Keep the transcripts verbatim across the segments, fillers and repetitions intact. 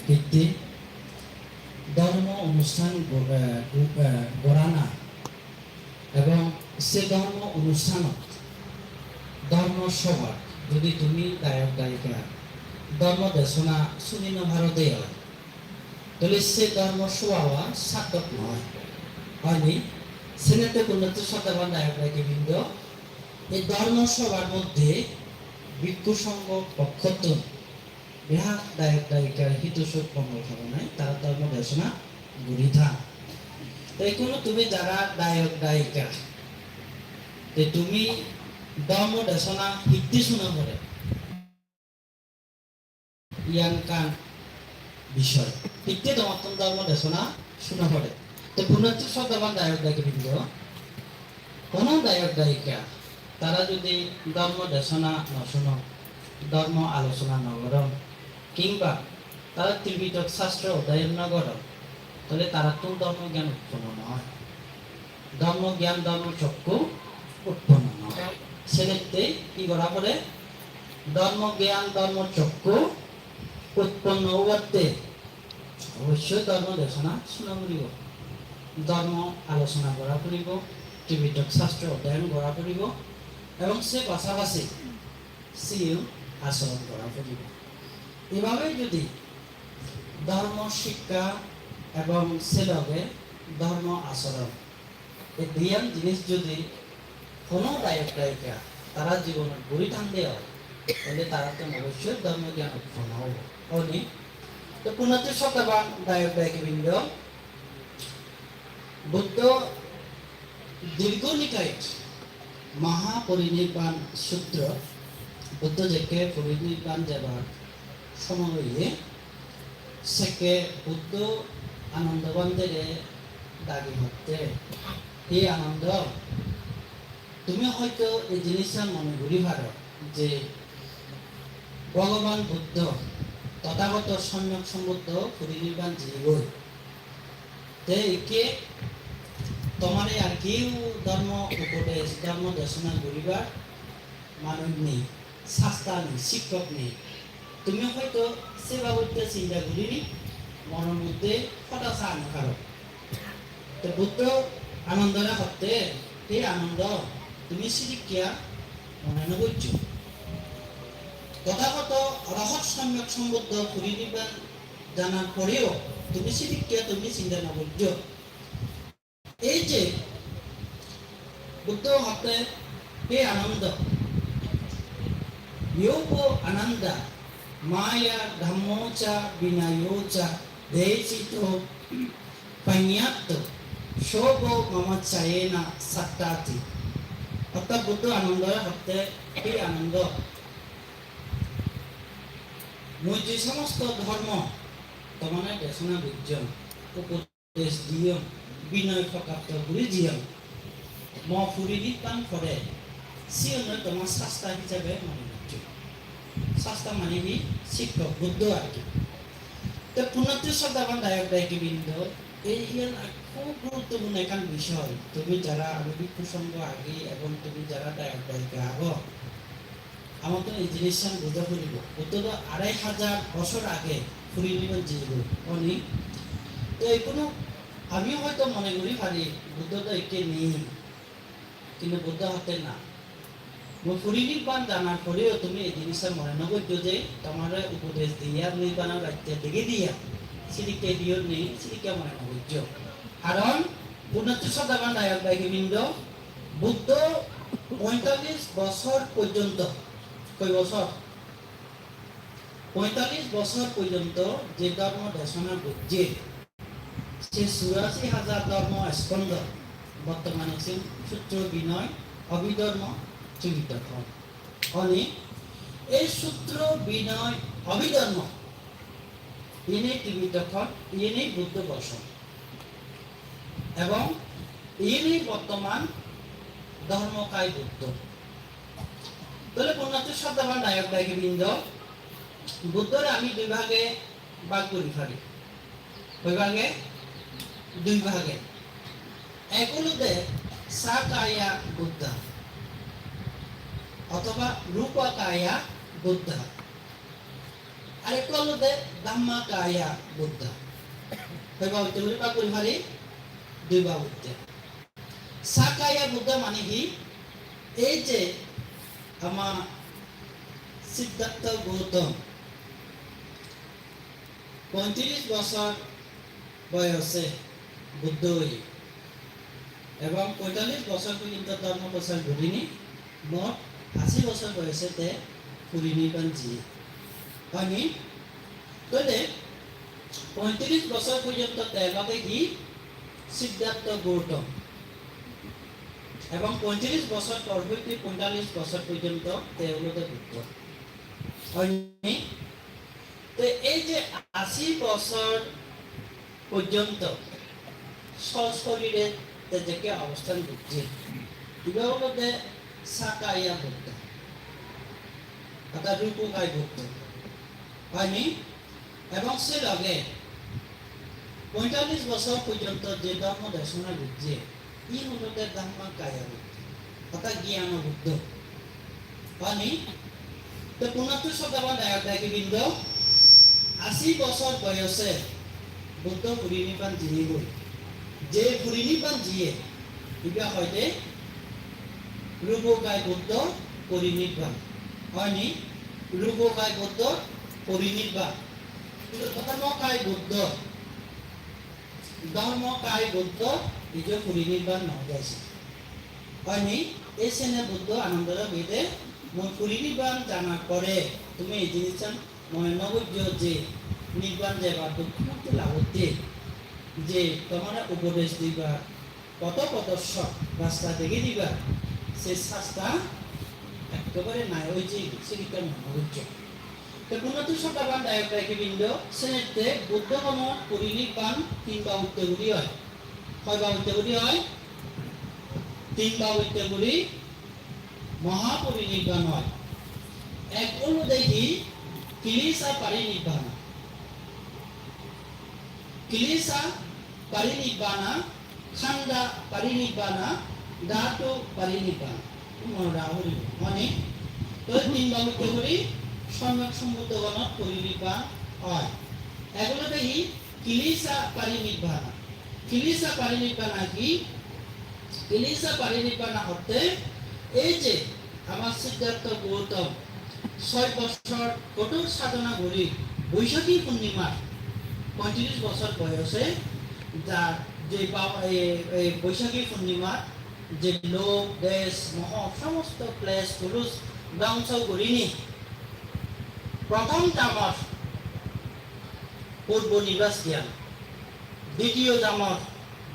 Hitte dhormo onusthan go-, eh, go-, eh, gorana ebong se dhormo onusthanot, dhormo sobhat jodi tumi dayok dayika dhormo desona suni no paro de oi, tole se dhormo sobha sarthok noi. Hoyni? Senette punnotto sroddhaban dayok dayika brindo, ei dhormo sobhar moddhe bhikkhu songho pokkottun behak dayok dayikar hito suk mongol kamonai tara dhormo desona guri than. Te ikkunu tumi jara dayok dayika, te tumi dhormo desona hitte suna pore? Iyan ekkan bishoy. Hitte tomattun dhormo desona suna pore? Te punnotto sroddhaban dayok dayika brindo, hono dayok dayika tara jodi dhormo desona no sunon, dhormo alochona no goron, kingba tara Tripitok Shastro odhyayon no goron, tole tarattun dhormo gyan utponno noi. Dhormo gyan, dhormo chokku utponno noi. Senette hi gora pore? Dhormo gyan, dhormo chokku utponno obatte obossoi dhormo desona suna puribo, dhormo alochona gora puribo, Tripitok Shastro odhyayon gora puribo, ebong se pasapasi siyo achoron gora puribo. Ebhabe jodi dhormo sikkha ebong se loge dhormo achoron, ei diyan jinis jodi hono dayok dayika tara jibonot guri than de oi, tale tarattun obossoi dhormo gyan utponno obo. Hoyni? To punnotto sroddhaban dayok dayika brindo, Buddho Dirgho Nikayot Mahaparinirban Sutro, Buddho jekke parinirban jebar somoy oye, sekke Buddho Anando Bhantere dagi hotte, "He Anando, tumi hoito ei jinissan mone guri paro je Bhogoban Buddho, Tothagoto Somyok Sombuddho parinirban jiyegoi. Te ikke tomare ar keu dhormo upodesh, dhormo desona guribar manuj nei, sasta nei, sikkok nei. Tumi hoito se babotte sinta gurinei monor moddhe hoda sa no paro." Te Buddho Anandore hotte, "He Anando, tumi sidikkiya mone no gojjo. Tothagoto Arahat Somyok Sombuddho parinirban janar poreo tumi sidikkiya tumi sinta no gojjo." Ei je Buddho hotte, "He Anando, yo bo Ananda, maya dhammo ca vinayo ca desito paññatto, so bo mamaccayena sattati." Orthat Buddho Anandore hotte, "He Anando, mui je somosto dhormo tomare desona gojjong, upo- desh diyong, binoy prokapto guri diyong. Mo parinirban pore siyonore toma sasta hisabe mone gojjo." Sasta mane hi? Sikkok, Buddho ar ki. Te punnotto sroddhaban dayok dayika brindo, ei iyan khub guruttopurno ekkan bishoy. Tumi jara ami bhikkhu songho agi ebong tumi jara dayok dayika ago, amattun ei jinissan buja puribo. Buddho do arai hajar bojor age parinirban jiyegoi, oni? To ikkunu ami hoito mone guri pari Buddho do ikke nei, kintu Buddho hotte na, "Mui parinirban janar poreo tumi ei jinissan mone no gojjo je tomare upodesh diya, nirbanor rajye dege diya, sidikke diyon nei, sidikke mone no gojjo." Karon punnotto sroddhaban dayok dayika brindo, Buddho pointallis bojor porjonto, koi bojor? Pointallis bojor porjonto je dhormo desona gojje, se churashi hajar dhormo skondho, bortomane se Sutro, Binoy, Abhidhormo, Tripitokon. Oni, ei Sutro, Binoy, Abhidhormo, iyeni Tripitokon, iyeni Buddho boson. Ebong iyeni bortoman dhormokai Buddho. Tole punnotto sroddhaban dayok dayika brindo, Buddhore ami dui bhage bhag guri pari. Koi bhage? Dui bhage. Ek olode Sakaya Buddha othoba Rupakaya Buddha. Arekko olode Dhammakaya Buddha. Hoi babotte guri bak guri pari? Dui babotte. Sakaya Buddha mane hi? Ei je ama Siddhartha Gautam pointris bojor boyose Buddho oye ebong pointalis bojor porjonto dhormo prochar gurinei mot ashi bojor boyose te porinirban jiye. Hoi ni? Tole pointalis bojor porjonto te olode hi? Siddhartha Gautam. Ebong pointalis bojor por hoite pointalis bojor porjonto te olode Buddho. Hoi ni? Te ei je ashi bojor porjonto sosorire te jekke obostan gojje, ibe olode Sakaya Buddho, orthat rupokai Buddho. Hoi ni? Ebong se loge pointalis bojor porjonto je dhormo desona gojje, iyen olode Dhammakaya Buddho, orthat Gyana Buddho. Hoi ni? Te punottun soddaban dayok dayiki brindo, ashi bojor boyose Buddho porinirban jiyegoi. Je porinirban jiye, ibe hoide rupokai Buddho porinirban. Hoi ni? Rupokai Buddho porinirban. Dhormokai Buddho, Dhormokai Buddho ijo porinirban no oye. Hoi ni? Ei sene Buddho Anandore hoide, mui porinirban janar pore tumi ei jinissan mone no gojjo je nirban jebar dukko mukti labotte je tomare upodesh dibar, potho prodoshok, rasta degei dibar, se sasta ekkebare nai oye, sedokke mone gojjo. Te punottun soddaban dayok dayiki brindo, senette Buddho dhormo porinirban tin babotte guri oi. Hoi babotte guri oi? Tin babotte guri mohaporinirban oi. Ek olode hi? Kilesa parinibbana. Kilesa parinibbana, khanda parinibbana, dhatu parinibbana. Mone raga poribo. Mane, to tin babotte guri somyak sombuddhogonot porinirban oi. Ek olode hi? Kilesa parinibbana. Kilesa parinibbana hi? Kilesa parinibbana orthe ei je ama Siddhartha Gautam soi bojor kothor sadhona guri Boishakhi Purnimar pointris bojor boyose ja-, je ba-, e, e, Boishakhi Purnimar je lok, desh, moho, somosto klesh, kolush dhongso gurinei prothom jamor purbo nibas gyan, ditiyo jamor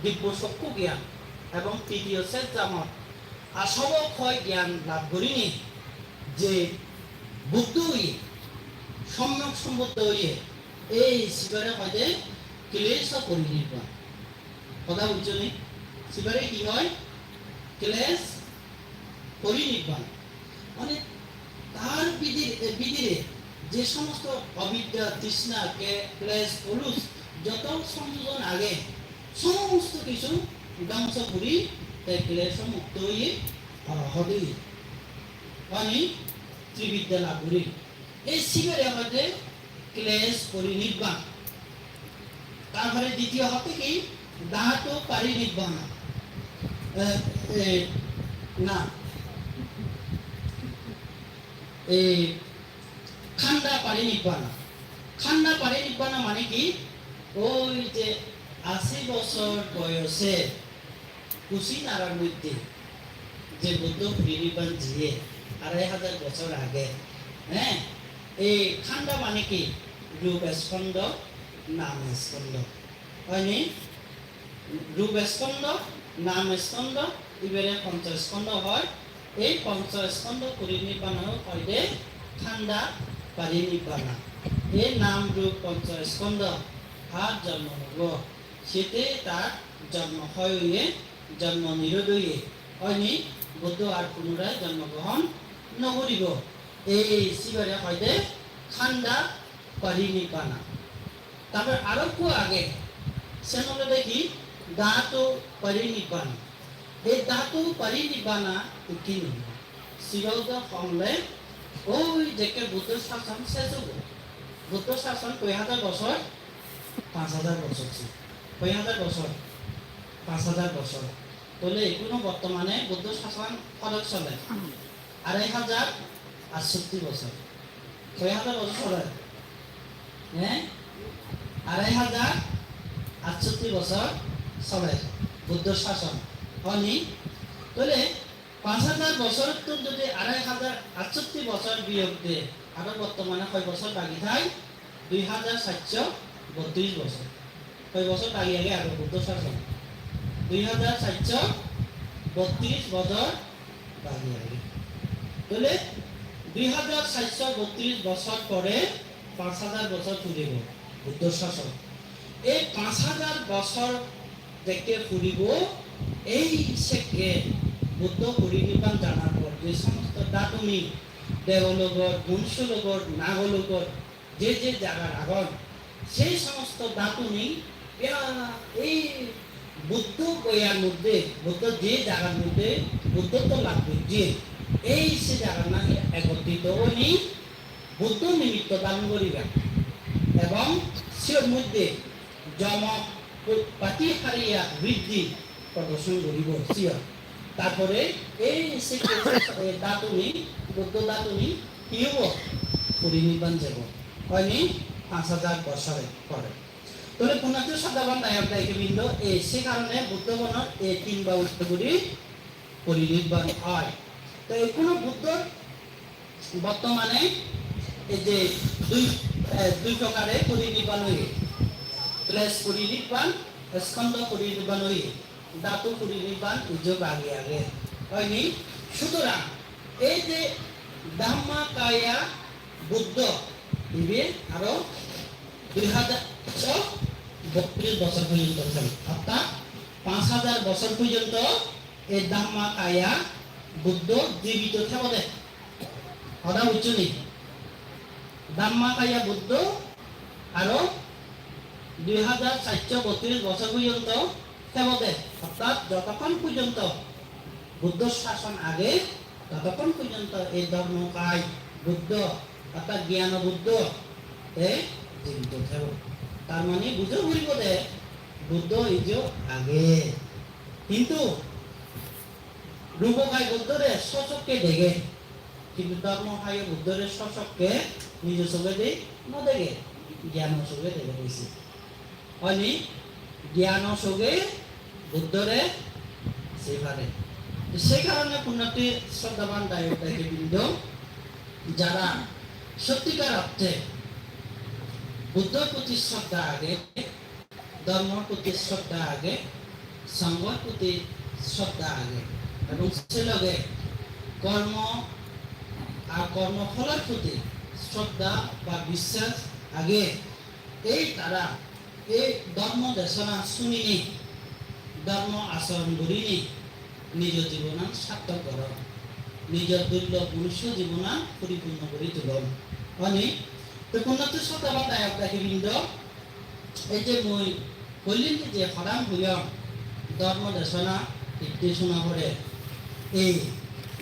dibbo chokku gyan ebong tritiyo ses jamor asobokhoy gyan lab gurinei je Buddho oye, somyak sombuddho oye, ei sibere hoide klesho porinirban. Hoda bujjo ni? Sibere hi hoi? Klesh porinirban. Mane tar bidire, bidire je somosto obidya, trishna, ke-, klesh, kolush joto songjogon age, somosto kichu dhongso guri te klesho mukto oye, ah, hoide. Mane tribidya lab guri. Ei sibere hoide klesh porinirban. Tarpore ditiyo hotte hi? Dhatu parinibbana. Eh, eh, na. Ei khanda parinibbana. Khanda parinibbana mane hi? Oi je ashi bojor boyose Kushinagar moddhe je Buddho porinirban jiye arai hajar bojor age, he, ei khanda mane hi? Rup skondo, nam skondo. Hoi ni? Rup skondo, nam skondo, ibere poncho skondo hoi. Ei poncho skondo porinirban hoide khanda parinibbana. Ei nam rup poncho skondo ar jonmo nobo. Sette tar jonmo hoy oye, jonmo nirodh oye, hoi ni? Buddho ar punorai jonmo grohon no guribo. Ei sibere hoide khanda parinibbana. Tarpor aro ekko age, sen olode hi? Dhatu parinibbana. Ei dhatu parinibbana ikkin. Sibe olode hongle oi jekke Buddho sason ses obo. Buddho sason koi hajar bosor? Panch hajar bosor se. Koi hajar bosor? Panch hajar bosor. Tole ekuno bortomane Buddho sason hodok soler? Arai hajar atsotti bosor. Koi hajar bosor soler? He? Arai hajar atsotti bosor soler Buddho sason. Honi? Tole panch hajar bosorottun jodi arai hajar atsotti bosor biyog de, aro bortomane hoi bosor bagi thai? Dui hajar saccho botris bosor. Hoi bosor bagi age aro Buddho sason? Dui hajar saccho botris bosor bagi age. Tole dui hajar saccho botris bosor pore panch hajar bosor puribo Buddho sason. Ei panch hajar bosor jekke puribo, ei sekke Buddho porinirban janar por je somosto dhatuni, debo logor, monusyo logor, nago logor, je je jagar agon, sei somosto dhatuni ya ei Buddho goyar moddhe, Buddho je jagar moddhe Buddhotto lab gojje, ei se jagar nagi ekotrit oinei Buddho nimitto dhan guriba. Ebong siyot moddhe jomok patihariya riddhi prodorshon guribo siyot. Tarpore ei se, ei dhatuni, Buddho dhatuni hi obo? Porinirban jebo. Hoyni? Panch hajar bosore pore. Tole punnatto sroddhaban dayok dayiki brindo, ei se karone Buddho gonor ei tin babotte guri porinirban oi. To ekkuno Buddhor bortomane ei je dui, eh, dui prokare porinirban oye. Kles porinirban, skondho porinirban oye. Dhatu porinirban ijo bagi age. Hoyni? Sutorang ei je Dhammakaya Buddho, ibe aro dui hajar botris bosor porjonto thebo. Orthat panch hajar bosor porjonto ei Dhammakaya Buddho jibito thebo de. Hoda bujcho ni? Dhammakaya Buddho aro dui hajar saccho botris bosor porjonto thebo de. Orthat jotokkon porjonto Buddho sason age, totokkon porjonto ei Dharmokai Buddho, orthat Gyano Buddho, te jibito thebo. Tar mane bujo puribo de, Buddho ijo age. Hintu Rupokai Buddhore sochokke dege, hintu Dharmokai Buddhore sochokke nijo sogedi no dege, gyano soge dege besi. Hoyni? Gyano soge Buddhore sei pare. To sei karone punnatto sroddhaban dayok dayiki brindo, jara sottikar orthe Buddhor proti sroddha age, Dhormor proti sroddha age, Songhor proti sroddha age, ebong se loge kormo ar kormo pholor proti sroddha ba biswas age, ei tara ei dhormo desona suninei, dhormo achoron gurinei nijo jibonan sarthok goron, nijo durlob monusyo jibonan poripunno guri tulon. Hoyni? To punnatto sroddhaban dayok dayiki brindo, ei je mui hoilim je hodan hoyong, dhormo desona hitte suna pore, ei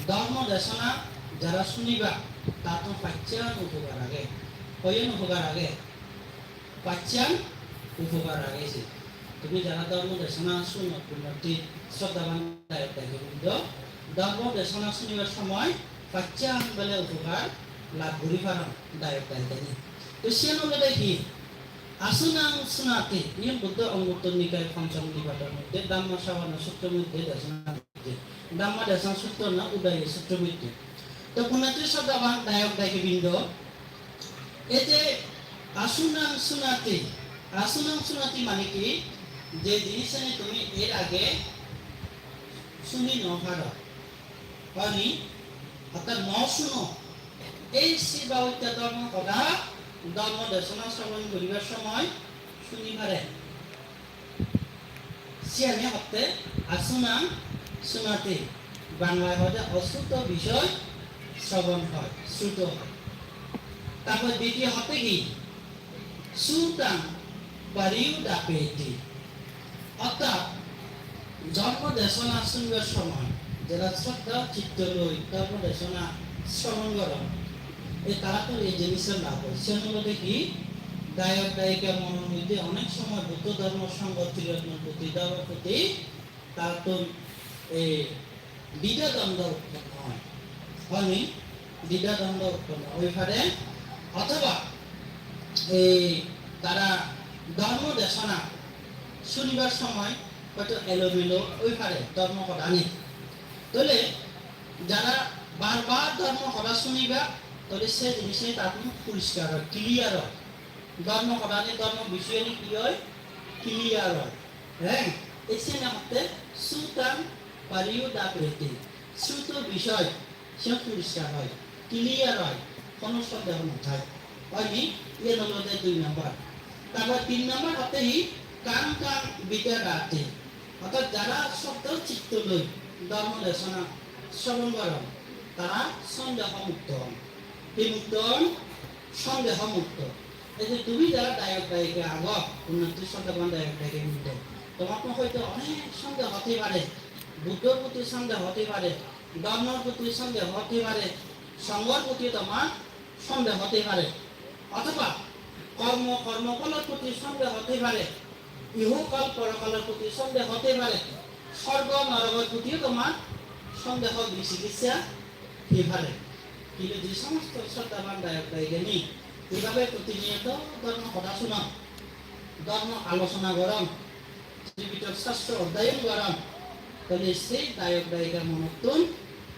dhormo desona jara suniba, tattun pachan upokar age. Hoyon upokar age? Pachan upokar age se. Tumi jara dhormo desona suno, punnatto sroddhaban dayok dayiki brindo, dhormo desona sunibar somoy pachan bele upokar lab guri paron dayok dayikani. To siyan olode hi? Asunaṃ suṇāti, iyan Buddho Anguttara Nikaya Panchama Nipātanar moddhe, Dhammassavanasutro moddhe desona gocche. Dhammadesona sutro na, Udaya sutro moddhe. To punnatto sroddhaban dayok dayiki brindo, ei je asunaṃ suṇāti, asunaṃ suṇāti mane hi? Je jinisani tumi er age suni no paro, hoyni? Orthat no suno. Ei se babotte dhormo hoda, dhormo desona srobon guribar somoy suni pare. Siyani hotte asunaṃ suṇāti, Banglai hoide osruto bishoy srobon hoy, sruto hoy. Tarpor ditiyo hotte hi? Sutaṃ pariyodapeti. Orthat dhormo desona sunibar somoy jara sroddha chitto loi dhormo desona srobon goron, E tarattun ei jinisor lab oi. Siyan olode hi, dayok dayika monor moddhe onek somoy Buddho dhormo songho triratnor proti, dhormor proti tarattun ei didha dondho utponno oi. Honi didha dondho utponno oi pare, othoba ei tara dhormo desona sunibar somoy hoyto elomelo oi pare dhormo hodani. Tole jara bar bar dhormo hoda suniba, tole se jinise tarattun poriskar oi, clear oi. Dhormo hodani, dhormo bisoyani hi oi? Clear oi. Heng, ei siyeni hotte sutam pariyudapareti. Suto bisoy, se poriskar oi, clear oi, hono sondeho no thai. Oi ni? Iyen olode dui number. Tarpor tin number hotte hi? Kang kang vicarati. Orthat jara soddo chitto loi dhormo desona sronon goron, tara sondeho mukto on. Hi mukto on? Sondeho mukto. Ei je tumi jara dayok dayika ago, punnatthi sroddhaban dayok dayika mukto, tomattun hoyto onek sondeho thei pare, Buddhor proti sondeho thei pare, dhormor proti sondeho thei pare, songhor proti tomar sondeho thei pare, othoba kormo, kormo pholor proti sondeho thei pare, ihokal porokalor proti sondeho thei pare, sorgo norogor protiyo tomar sondeho bichikitsa thei pare. Kintu je somosto sroddhaban dayok dayikani eibhabe protiniyoto dhormo hoda sunon, dhormo alochona goron, Tripitok sastro odhyayon goron, tole sei dayok dayika monottun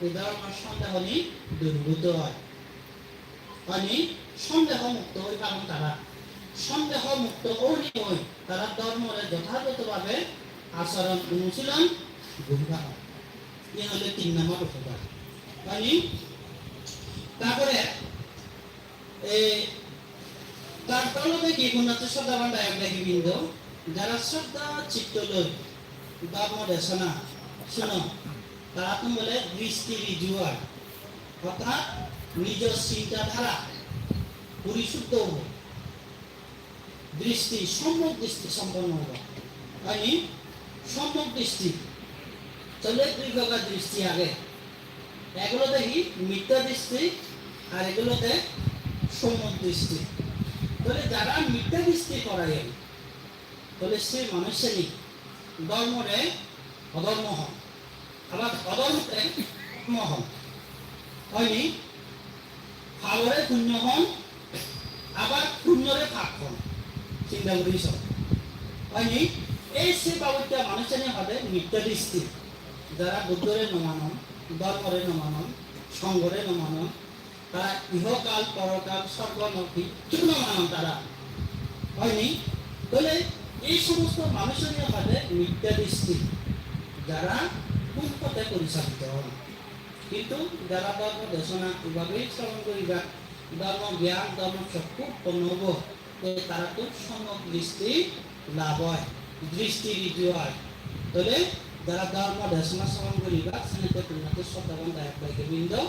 ei dhormo sondehoni duribhuto oi. Mane sondeho mukto oi paron tara. Sondeho mukto oinei oi tara dhormore jothajotho bhabe acharon onusilon guri paron. Iyen ole tin number upokar. Mane tarpore ei tar tolode hi punnatthi sroddhaban dayok dayiki brindo, jara sroddha chitto loi dhormo desona suno, tarattun bole dristi riju oi, orthat nijor chinta dhara porisuddho obo, dristi, sommok dristi somponno obo. Mane sommok dristi, tole dui prokar dristi age, ek olode hi? Mittha dristi, ar ek olode sommok dristi. Tole jara mittha dristi goron, tole se manussani dhormore odhormo hon, abar odhormore dhormo hon. Oi ni? Pabore punyo hon, abar punyore pap hon. Chinta guri so. Oi ni? Ei se babotte manussani hode mittha dristi. Jara Buddhore no manon, dhormore no manon, songhore no manon, tara ihokal, porokal, sorgo no, hissu no manon tara. Oi ni? Tole ei somosto manussani hode mittha dristi, jara bhul pothe porichaliton. Kintu jara dhormo desona eibhabe sronon guriba, dhormo gyan, dhormo chokkhu utponno obo, te tarattun sommok dristi lab oi, dristi riju oi. Tole jara dhormo desona sronon guriba, senotte punnatthi sroddhaban dayok dayiki brindo,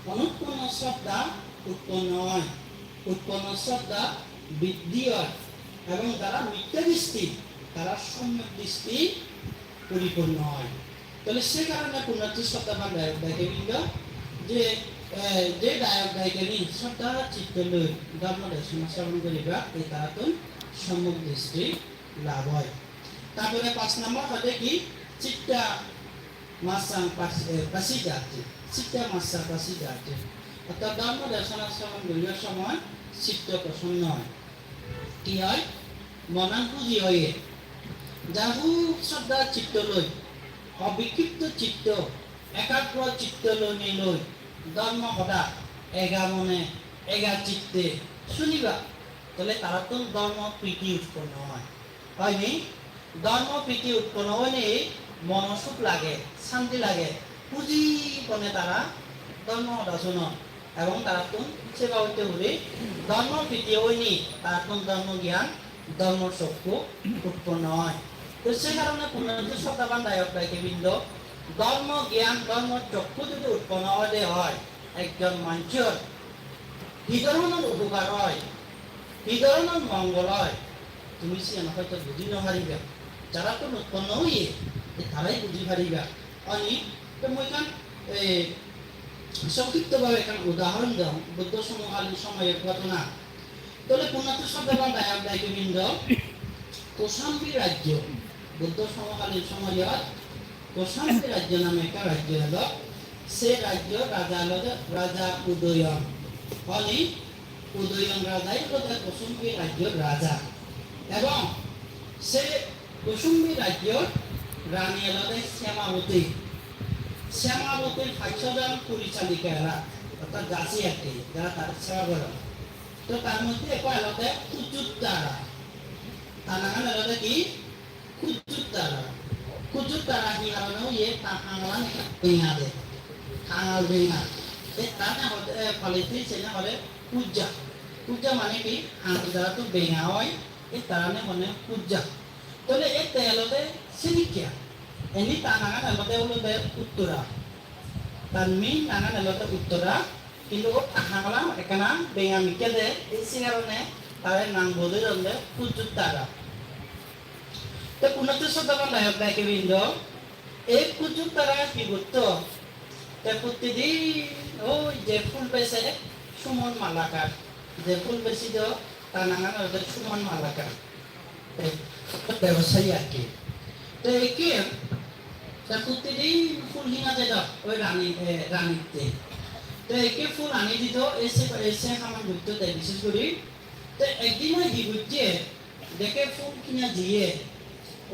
onutponno sroddha utponno oi, utponno sroddha briddhi oi, ebong jara mittha dristi, tara sommok dristi poripurno oi. Tole se karone punnatthi sroddhaban dayok dayiki brindo, je, eh, je dayok dayikani sroddha chitto loi dhormo desona sronon guriba, ei tarattun sommok dristi lab oi. Tarpore panch number hode hi? Chitta massam pas-, eh, pasijati. Chitta massa pasijati. Orthat dhormo desona sronon guribar somoy chitto prosonno oi. Hi oi? Monan huji oye. Jara hub sroddha chitto loi, obikkipto chitto, ekagro chitto loi niloi dhormo hoda ega mone, ega chitte suniba, tole tarattun dhormo priti utponno oi. Oi ni? Dhormo priti utponno oinei mono suk lage, santi lage, huji mone tara dhormo hoda sunon. Ebong tarattun se babotte guri dhormo priti oinei tarattun dhormo gyan, dhormo chokkhu utponno oi. To se karone punnatthi sroddhaban dayok dayiki brindo, dhormo gyan, dhormo chokkhu jodi utponno ode oi, ekjon manjor hi dhoronor upokar oi, hi dhoronor mongol oi, tumi siyan hoyto buji no pariba. Jarattun utponno oye, e tarai buji pariba. Oi ni? To mui ekkan, eh, songkipto bhabe ekkan udahoron dong, Buddho somokalin somoyor ghotona. Tole Punnotto Soddo Bhante, dayok dayiki brindo, Kosambi rajyo, Buddho somokalin somoyot Kosambi rajyo name ekkan rajyo elo. Se rajyo raja olode Raja Udayon. Honi Udayon rajai olode Kosambi rajyor raja. Ebong se Kosambi rajyor rani olode Syamaboti. Syamabotir pachcho jon porichalika ela, orthat dasi ar ki, jara tar seba goron. To tar moddhe ekko olode Kujuttara. Tar nangan olode hi? Kujuttara. Kujuttara hi harone oye? Ta hangalan benga de. Hangal benga. E tane hode, eh, politician hode kujja. Kujja mane hi? Hangal jara to benga oi, e tarane hone kujja. Tole e te olode sinikkya. Eni ta nangan olode, olode Uttora. Tar main nangan olode Uttora. Hintu o ta hangalan ekkana benga mikke de, e se harone tare nang bode donde Kujuttara. Te Punnotto Soddo Bhante, dayok dayiki brindo, ei Kujuttara hi gotto? Te prottidin oi je phul bese, Suman Malakar, je phul besi do, ta nangan olode Suman Malakar. Te bebosayi ar ki. Te ekke, te prottidin phul hina jedo oi rani, eh, ranitte. Te ekke phul ani dido, ese, ese haman gotto de, bishesh guri. Te ekdin oi hi gojje, jekke phul hina jiye,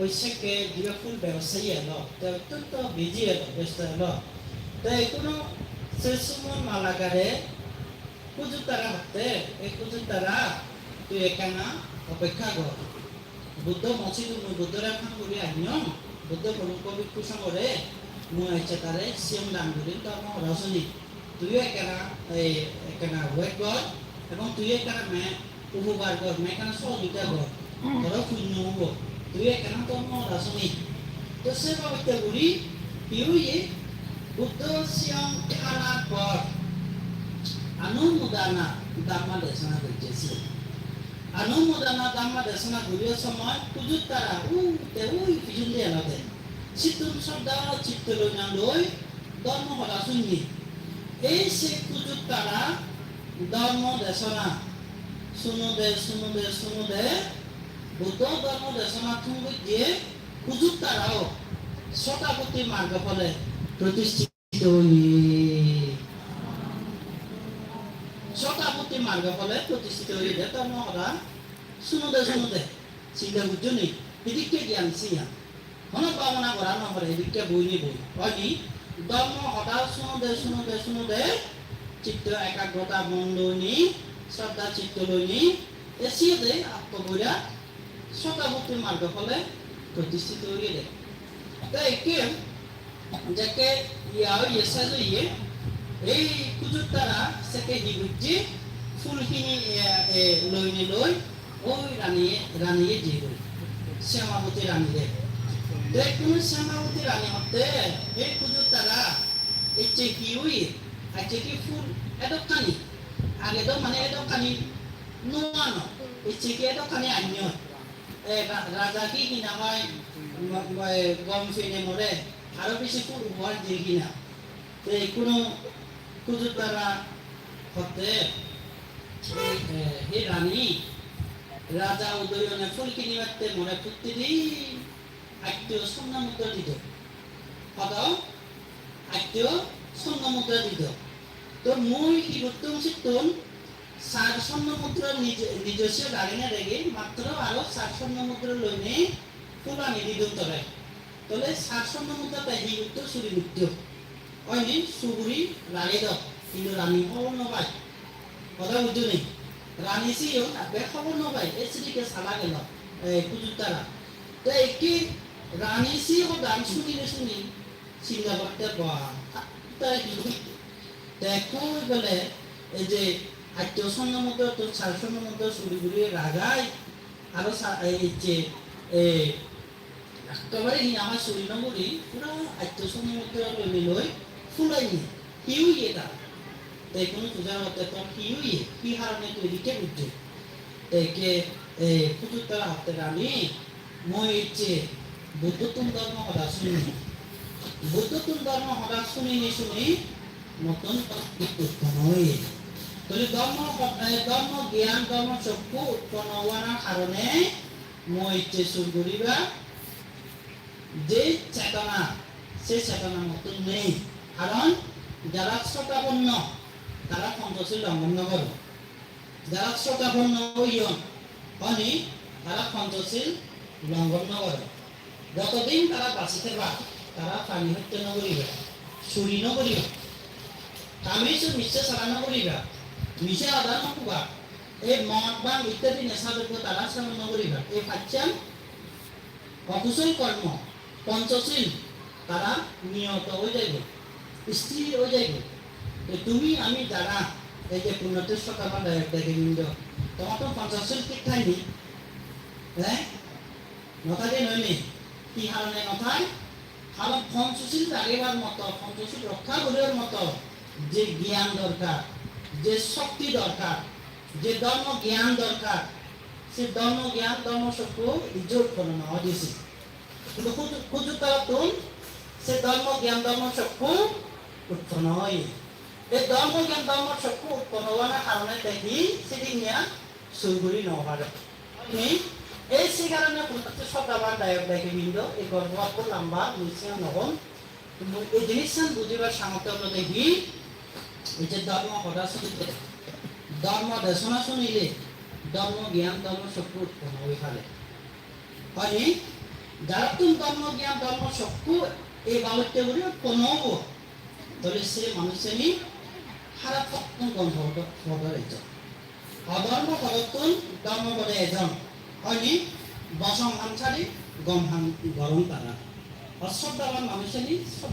oi sekke dibe phul bebosayi elo, te ottonto busy elo, besto elo. Te ekkuno se Suman Malakare Kujuttara hotte, e Kujuttara, tui ekkana opekkha gor. Buddho mosidot mui Buddhore phone guri annyong, Buddho promukho bhikkhu songhore mui ecche tare siyong dan gurim, dhormo hoda suni. Tuiyo ekkana, ei, ekkana wait gor, ebong tuiyo ekkana me upokar gor, me ekkana sohojogita gor. Toro punyo obo. Tuiyo ekkana dhormo hoda suni. To se babotte guri hi oye? Buddho siyong anar por anumodana dhamma desona gojje siye. Anumodana dhamma desona guriye somoy Kujuttara u te ui pijendi elode. Sittun sodda chitto loi na loi dhormo hoda sunni. Ei se Kujuttara dhormo desona sunode, sunode, sunode, Buddho dhormo desona thum gojje Kujuttarao Sotapatti margo phole protishthito oye. Sotapatti margo phole protishthito oye de dhormo hoda sunode, sunode. Sinta gojjo ni, hidikke gyan siyan. Hono bhabona gora no pore, edikke boi ni boi. Oi ni, dhormo hoda sunode, sunode, sunode, chitto ekagrota mon loi ni, sroddha chitto loi ni, e siyede atto boira Sotapatti margo phole protishthito oye de. Te ekke jekke iya oye, sej oye, ei Kujuttara sekke hi gojje, phul hini, e, e, loi ni loi, oi raniye, raniye jiyegoi. Syamaboti raniye. Te ikkunu Syamaboti rani hotte, ei Kujuttara, ecche hi oye, ecche hi phul edokkani, age do mane edokkani no ano, ecche hi edokkani anyon. E, ra-, raja hi hina hoi, mo-, mo-, e, gom pene more, aro besi phul upohar diye hina. Te ikkunu Kujuttara hotte, e, e, he rani, raja Udoyone phul kinibatte more prottidin atto sonna mudra dido. Hodo? Atto sonna mudra dido. To mui hi gottung sittun, sar sonna mudra nij-, nijosyo ragene rege, matro aro sar sonna mudra loinei phulani didung tore. Tole sar sonna mudra te hi gotto, suri gotto. Oi ni, suguri rage do, hintu rani hobor no pai. Hoda bujjo ni? Rani siyon abbe hobor no pai, e sidikke sala gelo, e, Kujuttara. Te ekke rani si hodan suni ne suni, sinta gotte ba, ta hi hoiye? Te koi bole, ei je atto sonna mudra to sar sonna mudra suri guri ragai, aro sa-, ei je, e, ekkebare hi ama suri no guri, pura atto sonna mudra loi loi phulai ni. Hi oye ta? Te ikkunu puja gotte tor hi oye? Hi harone tui edikke gojjo? Te ekke, e, Kujuttara hotte rani, mui ecche Buddhottun dhormo hoda suni. Buddhottun dhormo hoda suni ni suni, mottun utponno oye. Tole dhormo, eh, dhormo gyan, dhormo chokku utponno owanar karone mui icche sur guribar je chetona, se chetona mottun nei. Karon jara srotaponno, tara Panchashil longhon no goron. Jara srotaponno oyon, oni tara Panchashil longhon no goron. Jotodin tara basi theba, tara prani hotte no guriba, suri no guriba, kami su micche sara no guriba, mije hoda no hoba, ei mod bhang ittadi nesa drobbo tara seban no guriba. Ei pachan okusol kormo, Panchashil, tara niyoto oi jaibo, sthir oi jaibo. To tumi ami jara ei je punnotirtho srotaban dayok dayikabrindo, tomattun Panchashil thik thai ni? Eh? No thai de noi ni? Hi harone no thai? Karon Panchashil jagebar moto, Panchashil rokkha guribar moto je gyan dorkar, je shokti dorkar, je dhormo gyan dorkar, se dhormo gyan, dhormo chokku ijjot utponno no oi de se. Hintu huju-, hujur tarattun se dhormo gyan, dhormo chokku utponno oye. Ei dhormo gyan, dhormo chokku utponno owanar karone te hi sidinniya sur guri no pare. Ni, ei se karone punnotirtho srotaban dayok dayikabrindo, ei gorbo ekku lamba, mui siyan no hom. Mui ei jinissan bujibar samortho olode hi, ei je dhormo hoda sunile, dhormo desona sunile, dhormo gyan, dhormo chokku utponno oi pare. Hoi ni? Jarattun dhormo gyan, dhormo chokku ei babotte guri utponno obo, tole se manussani harap pottun gom podot, podot ejon. Odhormo podottun dhormo pode ejon. Hoi ni? Bosong han sari gom han goron tara. Osroddhaban manussani sroddha